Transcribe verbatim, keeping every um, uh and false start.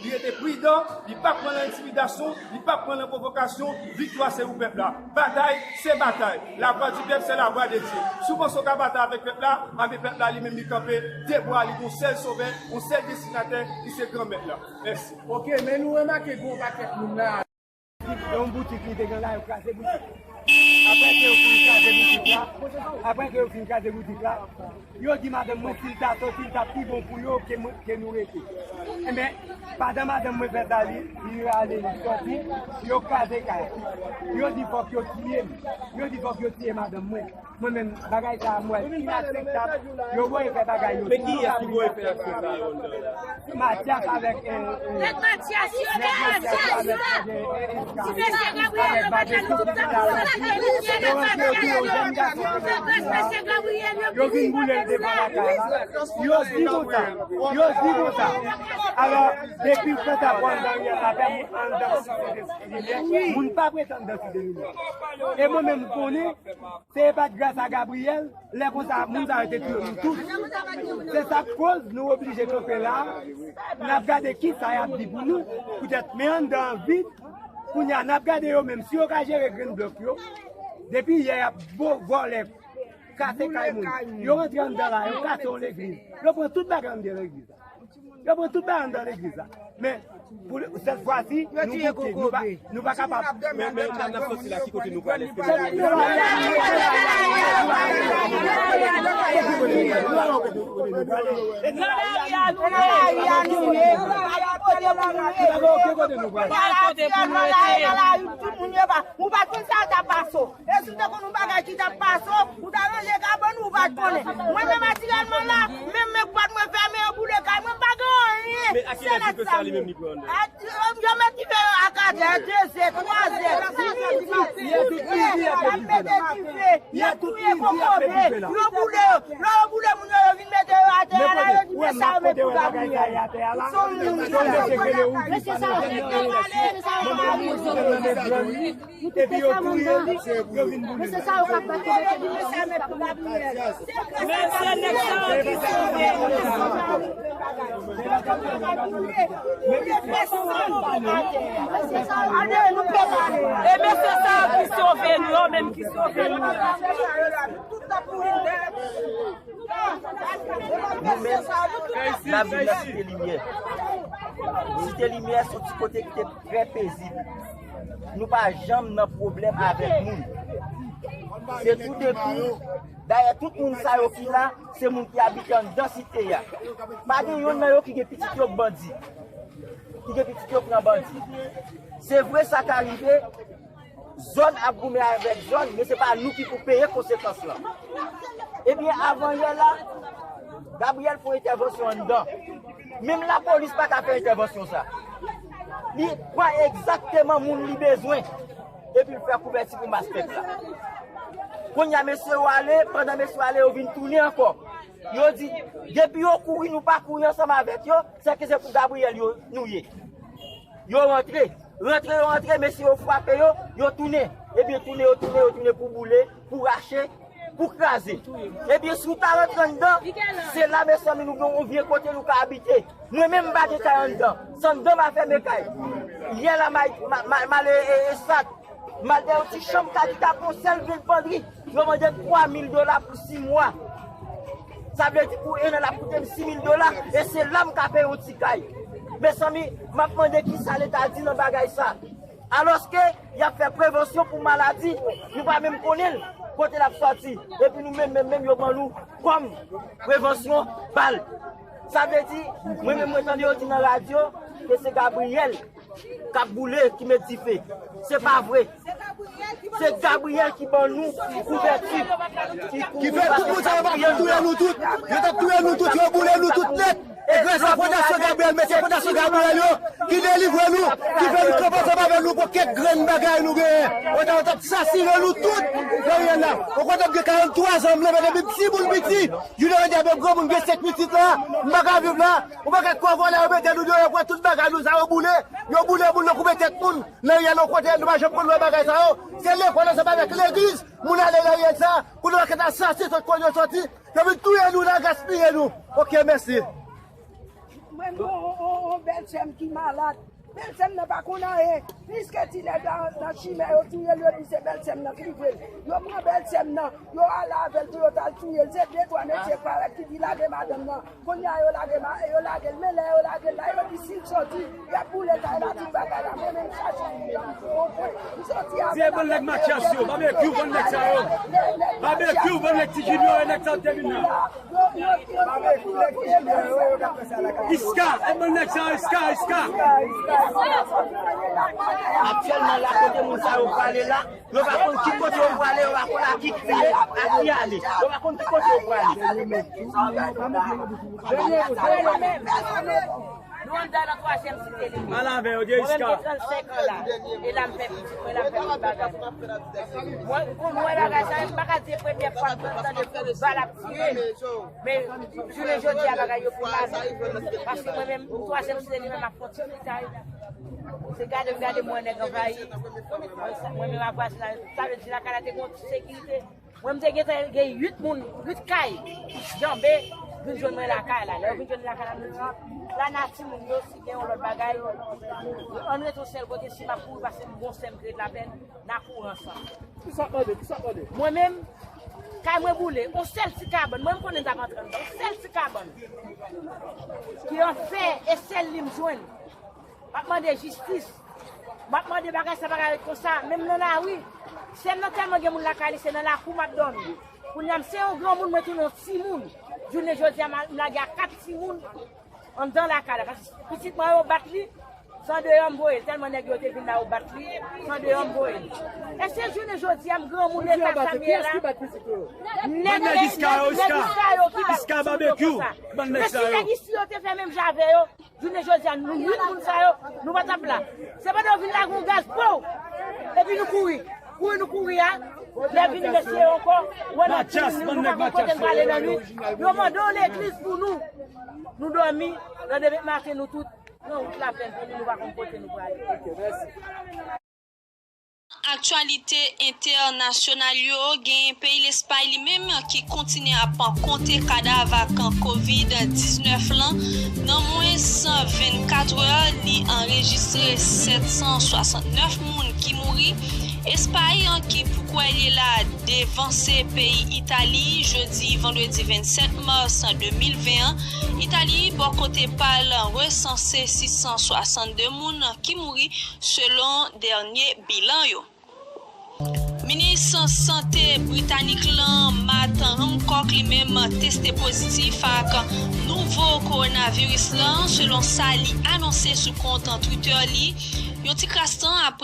Li rete pridan, li p ap pran nan entimidasyon, li p ap pran nan pwovokasyon. Viktwa se pou pèp la. Batay se batay. La voix du peuple, c'est la voix de Dieu. Si w panse w ka batay avèk pèp la, anben pèp la li menm li kanpe de bra, li gon sèl sovè, yon sèl destinatè, ki se Granmèt la. Mèsi. Ok, men nou remake gon pakèt moun la. Yon boutik li te gen la, yo kraze boutik. Apre ke yo fin kraze boutik la, apre ke yo fin kraze boutik la, yo di madanm mwen si l ta soti, l t ap pi bon pou yo ke mwen, ke nou rete. Enben, pandan madanm mwen fè sa, li, li rale, li soti, yo kraze kay la. Yo di fòk yo tiye m. Yo di fòk yo tiye madanm mwen. Mwen menm, bagay sa a, m wè l inakseptab. Yo voye fè bagay yo. Men kiyès ki voye fè aksyon sa yo anndan la? Matyas avèk, eh, eh, Nèg Matyas yo, nèg Matyas yo, avèk, eh, eh, ti mesye Gabriel yo pa t janm sou tout sa la, nèg Matyas yo, nèg mesye Gabriel yo, yo vin boule l devan lakay la. Yo di konsa, yo di konsa. Alò, depi konsa pou anndan Rivyè Lapè, moun anndan Site Limyè, moun p ap ret anndan Site Limyè. E mwen menm, m konnen, se pa t gras a Gabriyèl, lè konsa, moun sa yo te touye nou tout. Se sa k koz nou oblije kanpe la, n ap gade ki sa y ap di pou nou, poutèt, men anndan an vid, kounye a, n ap gade yo menm, si yo ka jere grenn blòk yo, depi yè y ap vo-, vòlè, kase kay moun. Yo rantre anndan la, yo kase yon legliz. Yo pran tout bagay anndan legliz la. Yo pran tout bagay anndan legliz la. Men, pou sèt fwa si, nou bouke, nou pa, nou pa kapab. Men, men, n ap soti la, ki kote nou prale? Nan lari a nou ye. Tout moun ye pa. Ou pa konn sa yo t ap pase w. E si w te konn yon bagay ki t ap pase w, ou ta ranje kabann ou, ou pa t konnen. Mwen menm aktyèlman la, menm men pòt mwen fèmen, yo boule kay mwen, m pa gen anyen. Men a kilè dife sa li menm li pran anndan? A, yo, yo met dife yo a kat è, de zè, twa zè, midi, yè, y ap mete dife, y ap touye kokobe, yo boule yo. Lè yo boule moun yo, yo vin mete yo atè a la, yo di mesye sa yo met pou Gabriyèl. Mesye sa yo, mesye sa yo, mesye sa yo. Epi yo touye li, yo vin boule. Men se nèg sa yo ki sove nou. E men se sa yo ki sove nou, yo menm ki sove nou. Nou menm, n ap viv nan Site Limyè. Site Limyè se yon ti kote ki te trè pezib. Nou pa janm nan pwoblèm avèk moun. Se tou de kou, dayè tout moun sa yo ki la, se moun ki abite anndan site a. Pa gen yonn nan yo ki gen pitit yo k bandi, ki gen pitit yo pran bandi. Se vre sa ka rive, zòn ap goumen avèk zòn, men se pa nou ki pou peye konsekans lan. Ebyen, avanyè la, Gabriyèl fè yon entèvansyon anndan. Menm lapolis pa ka fè entèvansyon sa. Li pran egzakteman moun li bezwen, epi l fè kouvèti pou mas pèp la. Kounye a, mesye yo ale, pandan mesye yo ale, yo vin tounen ankò. Yo di, depi yo kouri, nou pa kouri ansanm avèk yo, sèke se pou Gabriyèl yo, nou ye. Yo rantre. Rantre yo rantre, mesye yo frape yo, yo tounen. Ebyen, tounen yo tounen, yo tounen pou boule, pou rache, pou kraze. Ebyen, si w ta rantre anndan, se la, mezanmi, nou gen yon vye kote nou ka abite. Mwen menm, m pa gen kay anndan. Se anndan m a fèmen kay. Yè la, m al, m al, m al, e, e, e sat. M al nan yon ti chanm ka ki ta gon sèl vye pandri. Yo mande m twa mil dola pou sis mwa. Sa vle di pou en an l ap koute m sis mil dola, e se la m ka peye yon ti kay. Mezanmi, m ap mande kisa Leta di nan bagay sa. Alòske y ap fè prevansyon pou maladi, nou pa menm konnen l, kote l ap sòti. Epi nou menm, menm, menm, yo ban nou kòm prevansyon bal. Sa vle di, mwen menm, mwen tande yo di nan radyo ke se Gabriyèl k ap boule, ki met dife. Se pa vre. Se Gabriyèl ki ban nou kouvèti. Ki fè tout moun sa yo pa t ap touye nou tout. Yo t ap touye nou tout, yo boule nou tout nèt. E gras a Fondasyon Gabriyèl, mesye Fondasyon Gabriyèl yo, ki delivre nou, ki fè nou kanpe ansanm avèk nou pou kèk grenn bagay nou genyen. Yo t ap, yo t ap sasinen nou tout nan riyèl la. Ou konn ap gen karant twa zan m leve depi m timoun piti. Jounen jodi a, menm granmoun gen senk pitit la, m pa ka viv la. Ou pa ka kwè vòlè yo mete nou deyò, yo pran tout bagay nou sa yo boule. Yo boule moun nan koupe tèt moun. Nan riyèl yon kote nou pa janm konn wè bagay sa yo. Se lekòl ansanm avèk legliz, moun ale nan riyèl sa, pou nou pa ka asasen sot kote yo soti. Yo vin touye nou la, gaspiye nou. Ok, mèsi. Mwen gen yon, yon, yon bèlsè m ki malad. Bèlsè m nan pa konn anyen. Pliske ti nèg la nan chimè yo touye l, yo di se bèlsè m nan ki touye l. Yo pran bèlsè m nan, yo ale avè l pou yo t al touye l. Se de twa mesye parèt ki di lage madanm nan. Kounye a yo lage ma-, yo lage l, men lè yo lage l la, yo di si l soti, y ap boule kay la, tout bagay la. Mwen menm chache yon moun pou yon pwen. M soti avè l. Di e bann nèg Matyas yo, Babekyou, bann nèg sa yo. Babekyou, bann nèg Ti Junior, e nèg sa yo te vin nan. Iska, e bann nèg sa yo, Iska, Iska. Aktyèlman la, kote moun sa yo prale la, yo pa konn ki kote yo prale, yo pa konn a ki kriye, a ki ale, yo pa konn ki kote yo prale. Nou anndan nan twazyèm site li. Al avè yo, Jessica. Mwen menm gen trannsenk an la. E la m fè pitit mwen, la m fè tout bagay. Mwen, pou mwen, bagay sa, m pa ka di se premyè fwa m tande foutbòl ap tire. Men, jounen jodi a, bagay yo pi mal. Paske mwen menm, twazyèm site li menm ap fè ti fritay. Se gade m gade m wè nèg anvayi. Mwen, sa, mwen menm ap vwazinaj, sa vle di lakay la te gen yon ti sekirite. Mwen, m te gentan gen uit moun, uit kay, janbe, vin jwenn mwen lakay la. Lè yo vin jwenn lakay la, nou di, la nati moun yo, si gen yon lòt bagay, ann rete yon sèl kote, si m ap kouri pase m gon sè m ki ret lapèn, n a kouri ansanm. Kisa k mande? Kisa k mande? Mwen menm, kay mwen boule, yon sèl ti kabann, mwen m konnen m t ap antre anndan, yon sèl ti kabann, ki an fè, e sèl li m jwenn. M ap mande jistis. M ap mande bagay sa pa ka ret konsa. Menm nan lari, sè m nan tèlman gen moun lakay li, se nan lakou m ap dòmi. Kounye a, m se yon granmoun, mwen tounen yon timoun. Jounen jodi a, m a-, m lage a kat timoun anndan lakay la. Paske pitit mwen yo bat li, se andeyò m voye l. Tèlman nèg yo te vin la, yo bat li, se andeyò m voye l. Èske jounen jodi a, m granmoun leta sa m ye la? Nèg, nèg, nèg Iska yo ki bat pitit mwen konsa. Men si nèg isi yo te fè menm jan avè yo, jounen jodi a, nou uit moun sa yo, nou pa t ap la. Se pandan yo vin lage yon gaz, pow! Epi nou kouri. Kouri nou kouri a, lè vini mesye yo ankò, wè nan timoun, nou pa konn kote n prale nan nwit. Yo mande yon legliz pou nou. Nou dòmi, nan demen maten nou tout pran wout lapèn pou nou, nou pa konn kote nou prale. Aktyalite entènasyonal yo, genyen peyi Lespay li menm ki kontinye ap konte kadav ak kovid diznèf lan. Nan mwens vennkat è, li anrejistre sèt san swasantnèf moun ki mouri. Espay, ki pou kwè li la devanse peyi Itali, jodi vandredi vennsèt mas de mil ven an, Itali, bò kote pa l, resanse sis san swasannde moun ki mouri, selon dènye bilan yo. Minis sante britanik lan, Matt Hancock, li menm teste pozitif ak nouvo kowonaviris lan, selon sa li anonse sou kont Twitter li, yon ti kras tan apre